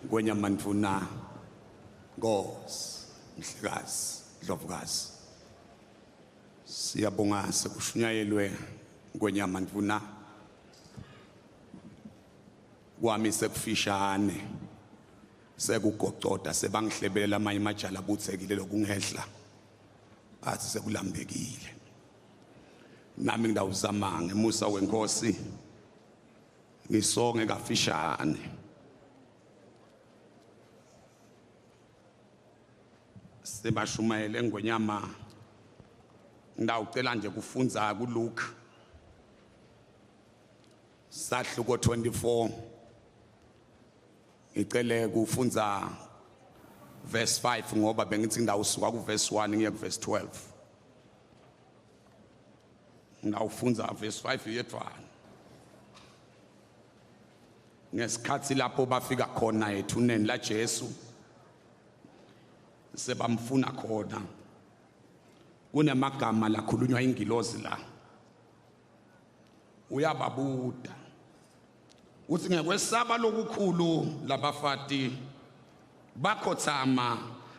Ngwenyamandvuna Nkosi Mhlekazi Ndlovukazi. Siyabonga sekushunyayelwe Ngwenyamandvuna. Kwami sekufishane sekugocoda sebangihlebelela amanye amajala abutsekile lokungehla athi sekulambekile. Nami ngidawuzama ngemusa wenkosi ngisonge kafishane. Sebashumayele ngwenyama ngidawucela nje kufunza kuLuke sahluko 24 ngicele kufunza verse 5 ngoba bengithi ngidawusuka ku verse 1 ngiye ku verse 12. Ngidawufunza verse 5 yedvwana. Ngesikhathi lapho bafika khona ethuneni la Jesu sebamfuna khona kunemagama lakhulunywa ingilozi la uyababuda uthi ngekwesaba lokukhulu labafati bakhothama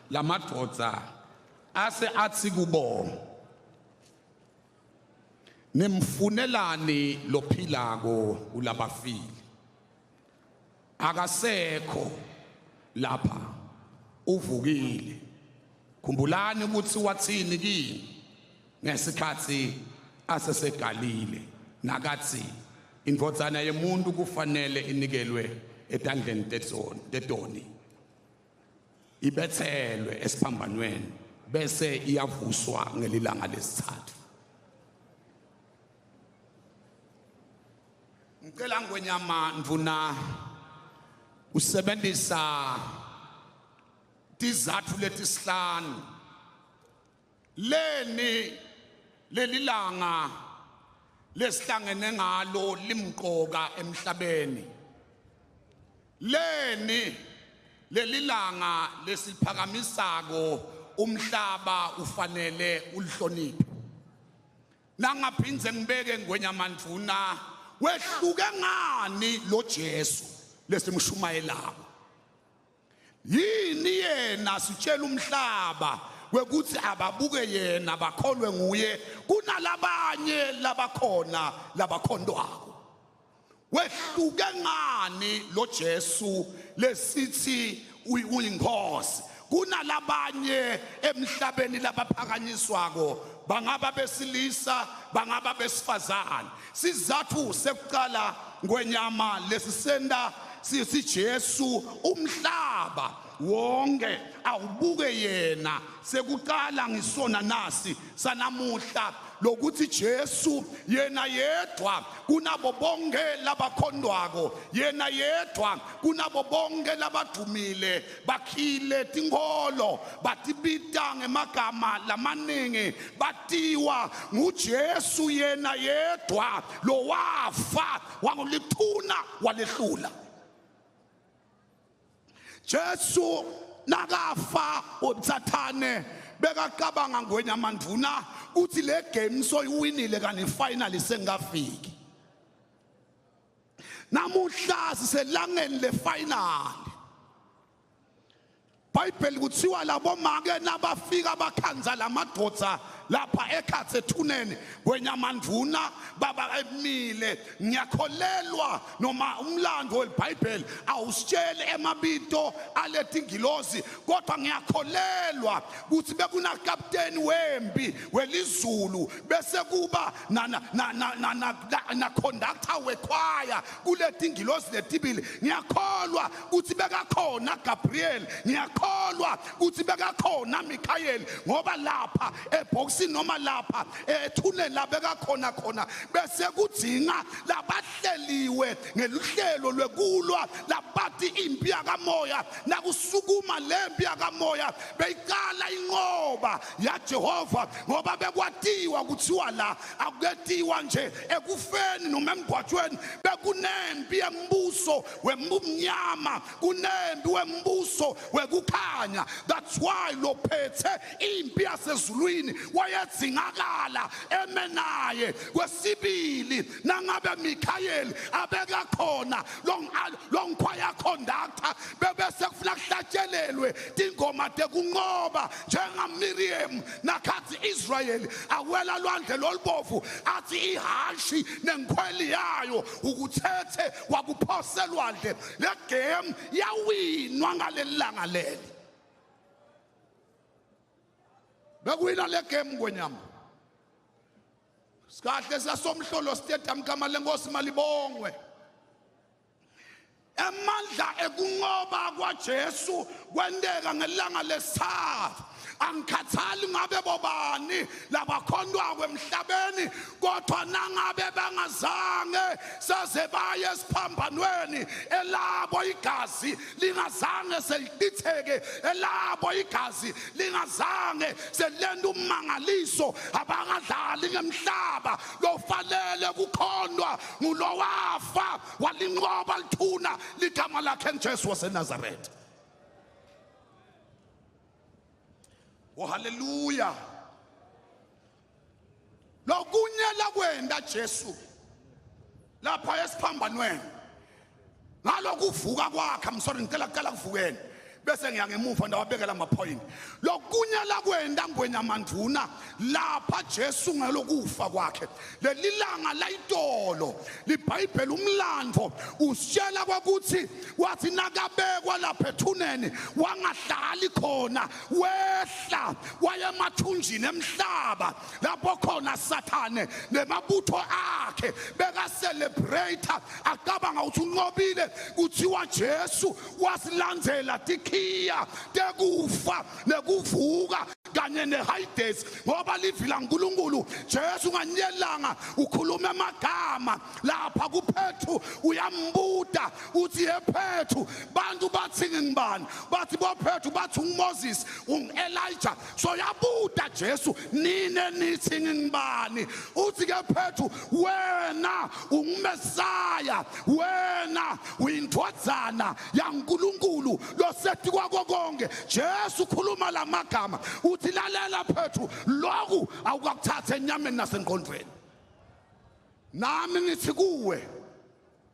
lamadvodza ase athi kubo nimfunelani lophilako kulabafile akasekho lapha uvukile khumbulani ukuthi wathini kini ngesikhathi aseseGalile nakathi indvodzana yemuntu kufanele inikelwe etandleni tetoni ibethelwe esiphambanweni bese iyavuswa ngelilanga lesithathu. Ngicela Ngwenyama Ndvuna usebenzisa tizatfu letisihlanu leni lelilanga lesihlangene ngalo limqoka emhlabeni leni lelilanga lesiphakamisako umhlaba ufanele ulihloniphe. Nangaphindze ngibeke Ngwenyama Ndvuna wehluke ngani lo Jesu lesimshumayelako? Yini yena sitshela umhlaba wekuthi ababuke yena bakholwe nguye kunalabanye labakhona labakhondwako? Wehluke ngani lo Jesu lesithi uyinkosi kunalabanye emhlabeni labaphakanyiswako, bangaba besilisa bangaba besifazane? Sizathu sekuqala Ngwenyama lesisenda sisi Jesu umhlaba wonke awubuke yena sekuqala ngisona nasi sanamuhla lokuthi Jesu yena yedwa kunabo bonke labakhondwako, yena yedwa kunabo bonke labadumile bakhile tinkolo batibita ngemagama lamaningi batiwa nguJesu yena yedwa lowafa wangulithuna walehlula. Jesu nakafa uSathane bekacabanga Ngwenyama Ndvuna uthi le game soyiwinile kanti finally sengafiki. Namuhla siselangeni le final. Bible kuthiwa labo make nabafika bakhanza lamadvodza lapha ekhatsi ethuneni Ngwenyama Ndvuna baba emile. Ngiyakholelwa noma umlando weBhayibheli awusitsheli emabito aletingilozi, kodwa ngiyakholelwa ukuthi bekuna kapteni wempi welizulu bese kuba na na na na na, na conductor wechoir kuletingilozi letibili. Ngiyakholwa ukuthi bekakhona Gabriel, ngiyakholwa ukuthi bekakhona Michael, ngoba lapha ebhokisini noma lapha ethuneni la bekakhona khona bese kudzinga labahleliwe ngeluhlelo lwekulwa labathi impi yakamoya. Nakusukuma lempi yakamoya beyiqala inqoba yaJehova, ngoba bekwatiwa kuthiwa la akuketiwa nje ekufeni noma emgwaqweni, bekunempi yembuso wembumnyama, kunempi wembuso wekukhanya. That's why lophethe impi yasezulwini wayedzingakala eme naye. Kwesibili, nangabe Mikhayeli abeka khona long choir conductor, bebese kufuna kuhlatshelelwe tingoma tekunqoba njengaMiriam nakhathi Israyeli awela lwandle lolubovu, athi ihashi nenkhweli yayo ukuthethe wakuphose lwandle. Le game yawinwa ngaleli langa leli. Bekuwina le game ngwenyama. Sikahle sasomhlolo stadium, gama lenkosi malibongwe. Emandla ekunqoba kwaJesu kwenteka ngelanga lesithathu. Angikhathali ngabe bobani labakhondwako emhlabeni, kodwa nangabe bangazange saze baye esiphambanweni, elabo igazi lingazange selichitheke, elabo igazi lingazange selenda ummangaliso, abangadlali ngemhlaba. Lofanele kukhondwa ngulowafa walinqoba lithuna, ligama lakhe nJesu waseNazaretha. Oh, haleluya! Lokunye lakwenda Jesu lapha esiphambanweni ngalokuvuka kwakhe, I'm sorry, ngicela kuqala kuvukeni bese ngiya ngemuva ndawabekela ama-point. Lokunye lakwenda ngwenyamanduna lapha Jesu ngalokufa kwakhe leli langa layitolo, libhayibheli umlando usitshela kwakuthi wathi nakabekwa lapha ethuneni wangahlali khona, wehla waya emathunjini emhlaba lapho khona Sathane nemabutho akhe beka-celebrate, acabanga ukuthi unqobile. Kuthiwa Jesu wasilandzela tikhiya tekufa nekuvuka kanye neHades, ngoba livi laNkulunkulu Jesu nganyelanga ukhuluma emagama lapha kuPetru, uyambuta uthi, "Yepetru, bantu bathi ngingibani?" Bathi boPetru bathi unguMoses, ungu-Elijah. So yabuta Jesu, "Nine nithi ngingibani?" Uthi ke Petru, "Wena unguMesaya, wena uyindvodzana yaNkulunkulu loseti kwako konke." Jesu ukhuluma lamagama uthi, "Lalela Petru, lokhu awukakuthatha enyameni nasengqondweni. Nami ngithi kuwe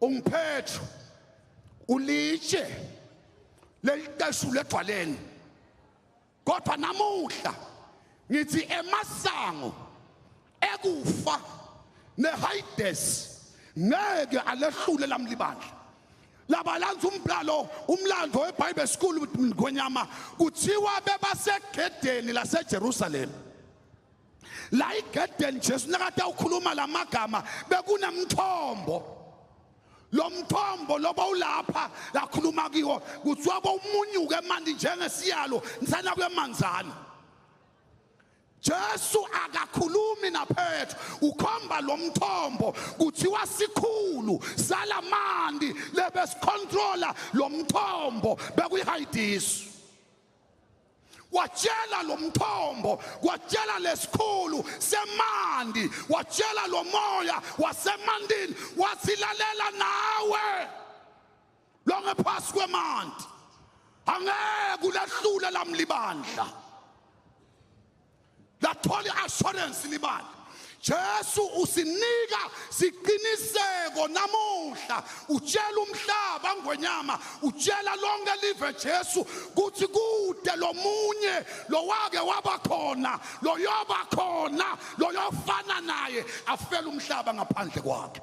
unguPetru, ulitshe leliqeshule edwaleni, kodwa namuhla ngithi emasango ekufa neHades ngeke alehlule lamlibandla." Labalanza umbhalo umlando weBible school ngonyama, kuthiwa bebasegedeni laseJerusalem. La igedeni Jesu nakade ukhuluma lamagama bekunemthombo. Lo mthombo loba ulapha lakhuluma kiwo, kuthiwa bowumunyuke emanti njengesiyalo nisana kwemanzana. Jesu akakhulumi naPetru, ukhomba lo mthombo. Kuthiwa sikhulu salamandi lebesicontrola lo mthombo bekuyiHades. Watshela lo mthombo, watshela lesikhulu semandi, watshela lo moya wasemandini, wathi, "Lalela nawe longephasi kwemanti, angeke ulehlule lamlibandla." Lathola i-assurance libandla. Jesu usinika siqiniseko namuhla, utshela umhlaba ngwenyama, utshela lonke live Jesu kuthi kude lomunye lowake waba khona, loyoba khona, loyofana naye afela umhlaba ngaphandle kwakhe.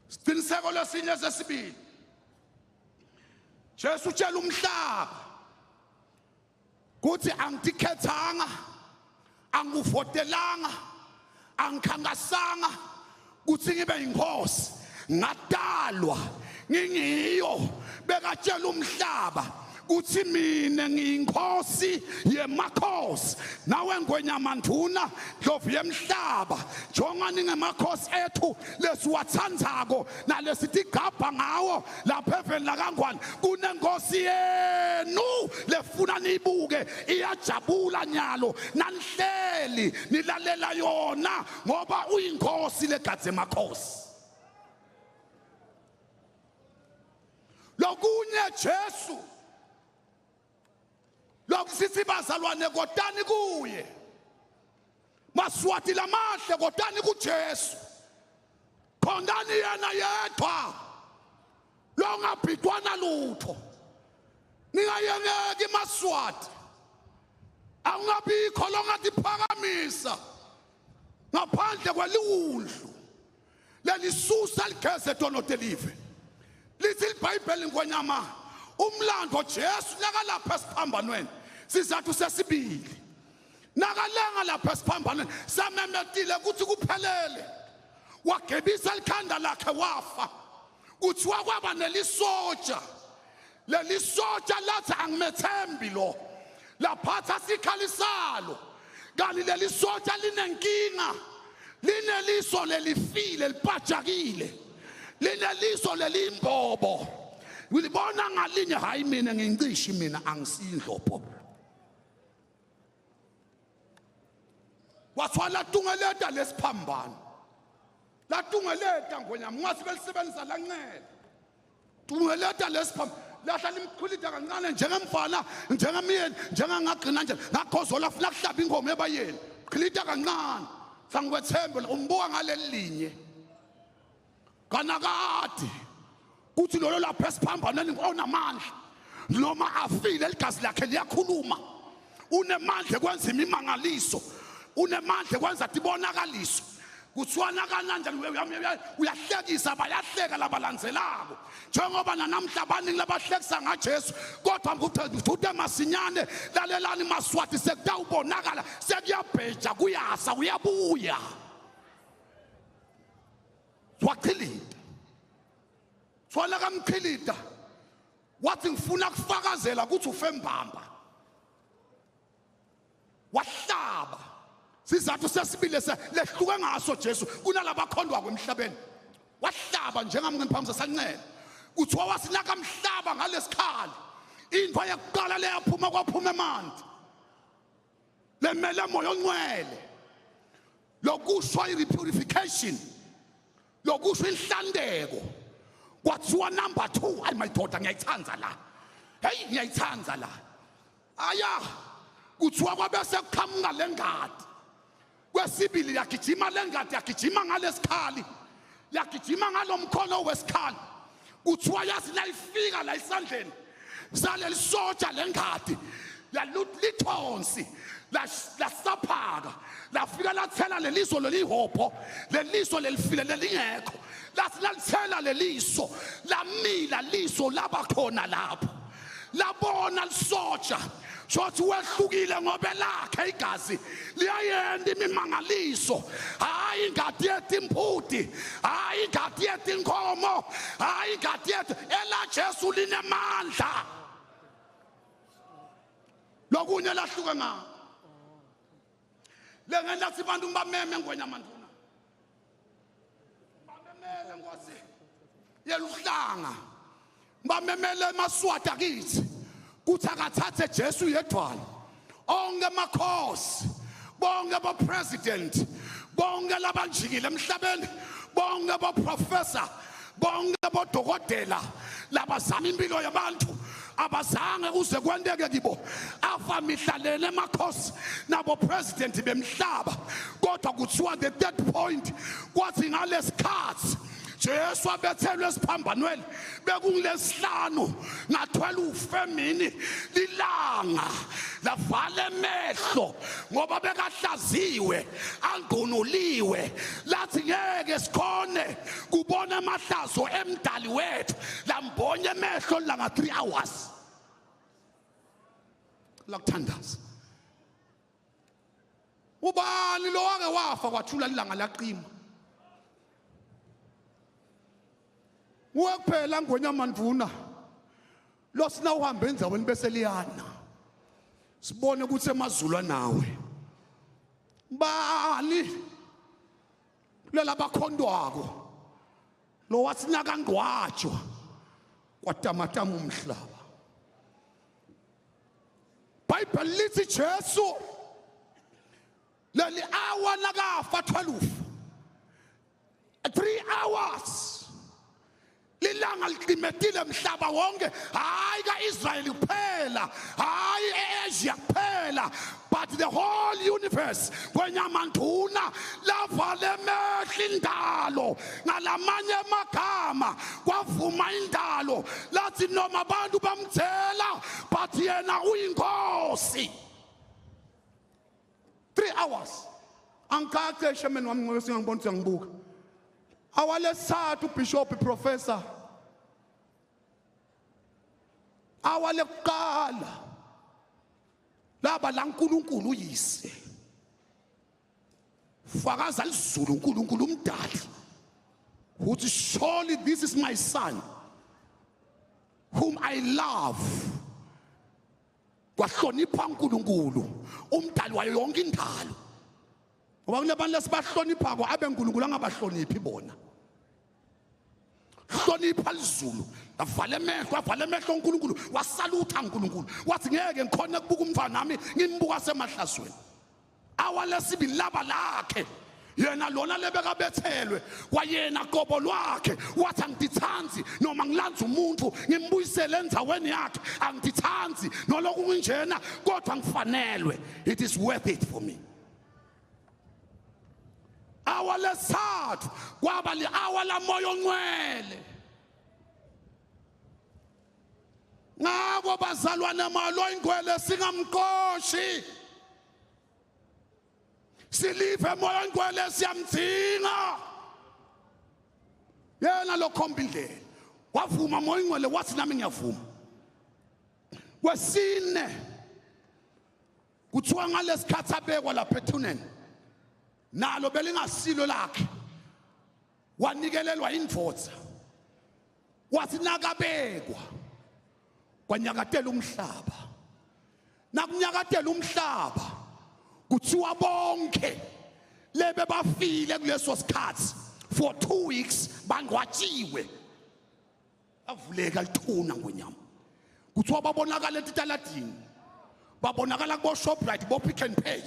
Siqiniseko lesinye sesibili, Jesu utshela umhlaba kuthi angitikhethanga, angikuvotelanga, angikhangasanga kuthi ngibe inkosi, ngadalwa ngingiyo. Bekatshela umhlaba kuthi mina ngiyinkosi yemakhosi, nawe ngwenyamanduna ndlovu yemhlaba, njengoba ningemakhosi ethu lesiwathandzako nalesitigabha ngawo lapha eveni lakaNgwane, kunenkosi yenu lefuna niyibuke iyajabula nyalo nanihleli nilalela yona, ngoba uyinkosi legadze emakhosi. Lokunye Jesu Lokusithi bazalwane kotani kuye. Maswati lamahle kotani kuJesu. Khondani yena yedwa. Longabhidwana lutho. Ningayengeki maswati. Awungabikho longatiphakamisa ngaphandle kweliwundlu lelisusa ligeze tono telive. Lithi iBhayibheli ngonyama umlando Jesu nakalapha esiphambanweni sizathu sesibili nakalenga lapha esiphambanweni samemetile ukuthi kuphelele wagebisa likhanda lakhe wafa kuthiwa kwaba nelisotsha leli sotsha lathi angimethembi lo laphatha sikhali salo kanti leli sotsha linenkinga lineliso lelifile lipajakile lineliso lelimbobo ulibona ngalinye hayi mina ngincishi mina angisindlopho Wathiwa latungeleta lesiphambano. Latungeleta ngonyama ungathi belisebenzisa lancele. Tungeleta lesiphambano. Lahla limkhulida kancane njengemfana njengemyeni njengangagcina nje ngakhozola funa kuhlaba inkomo ebayeni. Khilida kancane. Sangikwethemba umbuka ngaleli linye. Kanakade kuthi lolo lapha esiphambanweni onamandla noma afile ligazi lakhe liyakhuluma unemandla ekwenza imimangaliso unemandla ekwenza tibonakaliso kuthiwana kananjani uyahlekisa bayahleka labalandzelako njengoba nanamhla abaningi labahlekisa ngajesu kodwa mvute masinyane lalelani maswati sekutawubonakala sekuyabheja kuyasa uyabuya wachilita Thwala kamchilita wathi ngifuna kufakazela ukuthi ufe mbamba wahlaba sizathu sesibili lehluke ngaso Jesu kunalabakhondwa emhlabeni wahlaba njengamngani phambi sancele kuthiwa wasinaka mhlaba ngalesikhali into yakuqala leyaphuma kwaphuma emanti lemele moya ongcwele lokusho i-repurification lokusho inhlandeko kwathiwa number 2 ayi my daughter ngiyayithanda la hey ngiyayithanda la aya kuthiwa kwabese kuqhamuka lengadi kwesibili yagijima lengadi yagijima ngalesikhali yagijima ngalomkhono wesikhali kuthiwa yazi layifika la esandleni saleli sotsha lengadi lithonsi lasaphaka lafika lathela leliso lelihopho leliso lelifile lelingekho lathi lalithela leliso lamila liso laba khona lapho labona lisotsha shothi wehlukile ngoba lakhe igazi liyayenda imimangaliso hayi ingadi yetimbuti hayi ingadi yetinkomo hayi ingadi yethu ela Jesu linemandla lokunye lahluke ngako lengenza sithi abantu ngibameme ngwenya manduna bamemele nkosi yeluhlanga bamemele emaswati akithi kuthi akathathe Jesu yedwana onke amakhosi bonke abo-president bonke labanjikile emhlabeni bonke abo-professor bonke bodokotela labazama impilo yabantu abazange kuze kwenteke kibo afa mihlalele emakhosi nabo president bemhlaba kodwa kuthiwa the third point kwathi ngalesikhathi Jesu abethelwe esiphambanweni bekungilesihlanu ngathwela ufe mini lilanga lavala emehlo ngoba bekahlaziwe angunuliwe lathi ngeke sikhone kubona amahlazo emdali wethu lambonye emehlo langa 3 hours lakuthandaza ubani lo wake wafa kwathula ilanga laqima nguwe kuphela ngonyama nduna losina uhambe endaweni bese liyana sibone ukuthi emazulu anawe bani lelabakhondwako lo wasinaka ngcwatshwa kwatamatama umhlaba Bible lithi Jesu leli hour nakafa 12 3 hours Lilanga liqimetile mhlaba wonke, hayi kaIsrayeli kuphela, hayi eAsia kuphela, but the whole universe. Kwenyamanduna lavale emehlo indalo, ngalamanye amagama kwavuma indalo lathi noma abantu bamthela, but yena uyinkosi. 3 hours angikaqeshe mina wami ngoba singangibona ukuthi ngibuka awalesithathu bishop professor awalekuqala laba la uNkulunkulu uyise fakaza lizulu uNkulunkulu umdali uthi surely this is my son whom I love. Kwahlonipha uNkulunkulu umdali wayo yonke indalo, ngoba kunabantu lesibahloniphako abe uNkulunkulu angabahloniphi bona. Hlonipha lizulu, avala emehlo, avala emehlo uNkulunkulu, wasalutha uNkulunkulu wathi ngeke ngikhona kubuka umfana nami ngimbuka semahlazweni. Awalesibili laba lakhe yena lona lebekabethelwe kwayena qobo lwakhe, wathi angithandi noma ngilanza umuntu ngimbuyisele endzaweni yakhe, angithandi noloku kunjena kodwa ngifanelwe, it is worth it for me. Awalesithathu kwaba li-awa lamoya ongcwele. Ngako bazalwane malo ingcwele singamqoshi, silive moya ongcwele siyamdzinga yena lokhomba indlela. Wavuma moya ongcwele wathi nami ngiyavuma. Kwesine kuthiwa ngalesikhathi abekwa lapha ethuneni nalo belingasilo lakhe, wanikelelwa indvodza, wathi nakabekwa kwanyakatela umhlaba. Nakunyakatela umhlaba kuthiwa bonke lebe bafile kuleso sikhathi for 2 weeks bangcwatshiwe, avuleka lithuna ngonyama. Kuthiwa babonakala etitaladini, babonakala kubo Shoprite, bo Pick n Pay,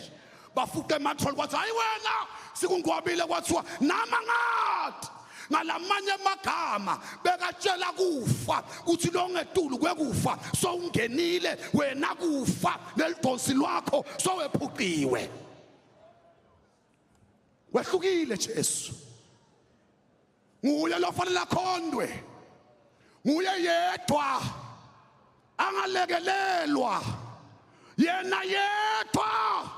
bafuqa ematholi, kwathi hayi wena sikungcwabile, kwathiwa nama ngathi ngalamanye amagama bekatshela kufa kuthi lo ngetulu kwekufa sowungenile wena kufa lelidonsi lwakho sowephuqiwe. Wehlukile Jesu, nguye lofanele akhondwe, nguye yedwa angalekelelwa, yena yedwa,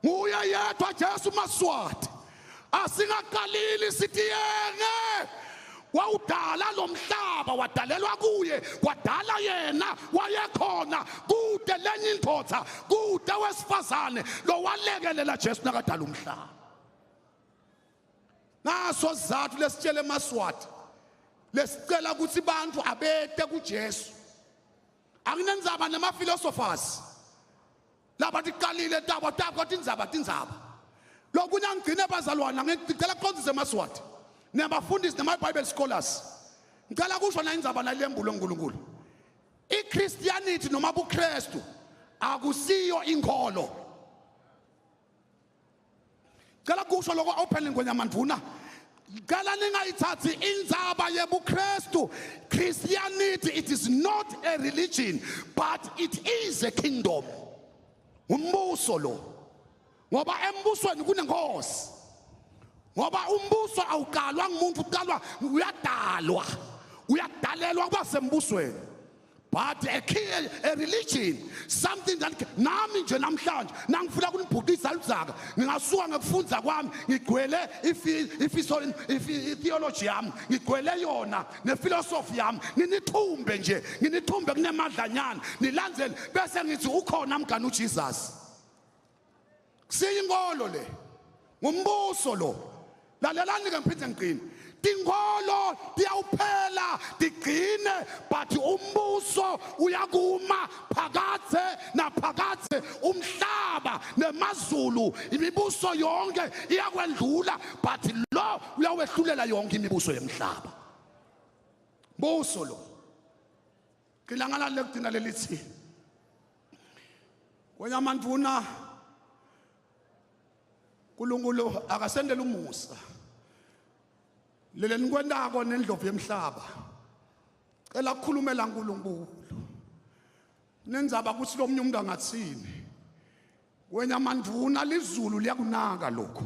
nguye yedwa Jesu Maswati. Asingaqalili sithi yenge wawudala lo mhlaba, wadalelwa kuye, wadala yena, wayekhona kude lenye indoda, kude wesifazane lowalekelela Jesu nakadala umhlaba. Naso sizathu lesitshele emaswati lesicela ukuthi bantu abete kuJesu. Akunendzaba nema philosophers laba tiqalile tabo tabo tindzaba tindzaba. Lokunye angigcine bazalwana, ngicela kuqondise emaswati nabafundisi nama Bible scholars, ngicela kusho na indzaba nalembulo uNkulunkulu. IChristianity noma buKristu akusiyo inkolo. Cela kusho lokho openly ngonyamandvuna, cela ningayithathi indzaba yebuKristu. Christianity, it is not a religion, but it is a kingdom. Umbuso lo, ngoba embusweni kunenkosi, ngoba umbuso awuqalwa ngumuntu, uqalwa uyadalwa, uyadalelwa kuba sembusweni. But a religion, something that nami nje namhlanje nangifuna kunibhuqisa ludzaka, ngingasuka ngekufundza kwami ngigcwele ifiso theology yami, ngigcwele yona nephilosophy yami, nginithumbe nje, nginithumbe kunemadlanyana nilandzele, bese ngithi ukhona mgani uJesus. Kusiyinkolo le, ngumbuso lo. Lalelani ke ngiphinde ngigcine, tinkolo tiyawuphela tigcine, but umbuso uyakuma phakadze naphakadze. Umhlaba nemazulu, imibuso yonke iyakwendlula, but lo uyawehlulela yonke imibuso yemhlaba. Buso lo. Qilangana lekugcina lelithi kwenyamandvuna uNkulunkulu akasendele umusa lele nikwentako nendlovu yemhlaba. Cela ukukhulumela uNkulunkulu. Nenzaba ukuthi lo munye umuntu angathini. Wena manduna lizulu liyakunaka lokho.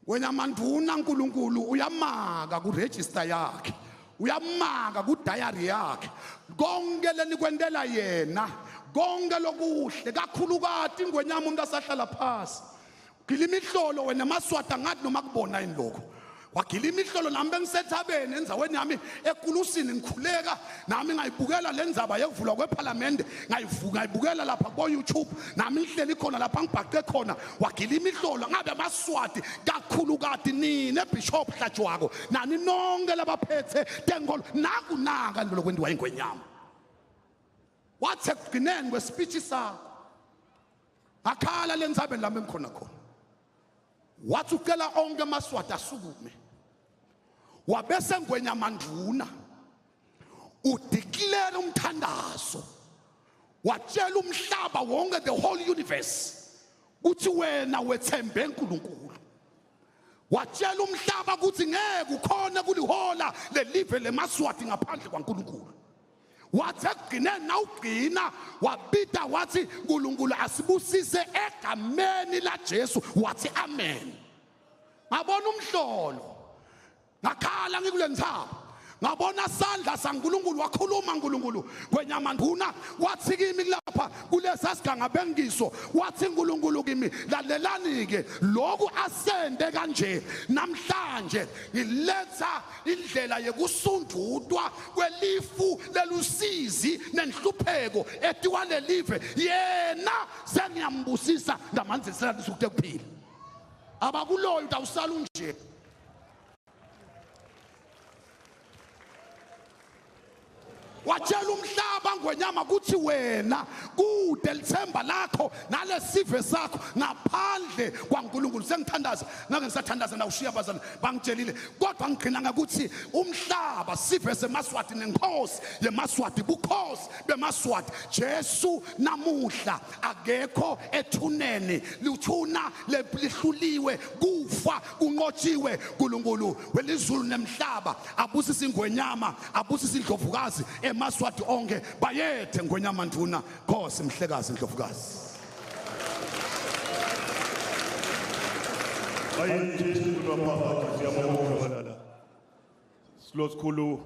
Wena manduna uNkulunkulu uyamaka ku register yakhe. Uyamaka ku diary yakhe. Konke lenikwentela yena, konke lokuhle kakhulukati ingwenyama umuntu asahlala phasi. Gila imihlolo wena maswata ngathi noma kubona yini lokho. Wagila imihlolo nami bengisethabeni endzaweni yami ekulusini ngikhuleka nami ngayibukela le ndzaba yekuvulwa kwephalamende ngayivuka ngayibukela lapha ko YouTube nami ngihleli khona lapha ngibhaqe khona wagila imihlolo ngabe amaswati kakhulukati nine Bishop Hlatshwako nani nonke labaphethe tenkolo nakunaka lokho kwentiwa ingwenyama wathi ekugcineni kwespeech sakho ngakhala lendzabeni lami engikhona khona wathi ucela onke amaswati asukume wabese ngwenya manduna udeclare umthandazo watshela umhlaba wonke the whole universe uthi wena wethembe uNkulunkulu watshela umhlaba ukuthi ngeke ukhona kulihola lelive lemaswati ngaphandle kwaNkulunkulu wathi ekugcineni nawugcina wabita wathi uNkulunkulu asibusise egameni laJesu wathi amen ngabona umhlolo ngakhala ngikule ntsaba ngabona sandla saNkulunkulu wakhuluma uNkulunkulu kwenyama nduna wathi kimi lapha kulesa siganga bengiso wathi uNkulunkulu kimi lalelani ke lokhu asende kanje namhlanje ngiletha indlela yekusundutwa kwelifu lelusizi nenhlupheko etiwalelive yena sengiyambusisa ngamanzisela lisukute kuphila abakuloyo utawusala unje Watshela umhlaba ngwenyama ukuthi wena kude lithemba lakho nalesive sakho ngaphandle kwaNkulunkulu. Sengithandaza ngake ngisathandaza nawushiya abazali bangitshelile kodwa ngigcina ngakuthi umhlaba sive semaswati nenkosi yemaswati bukhosi bemaswati Jesu namuhla akekho ethuneni lithuna lihluliwe kufa kunqotshiwe uNkulunkulu welizulu nemhlaba abusise ingwenyama abusise indlovukazi emaswati onke bayethe ngwenyama nduna Nkosi mhlekazi ndlovukazi Bayethe siyabonga balala. Silo sikhulu.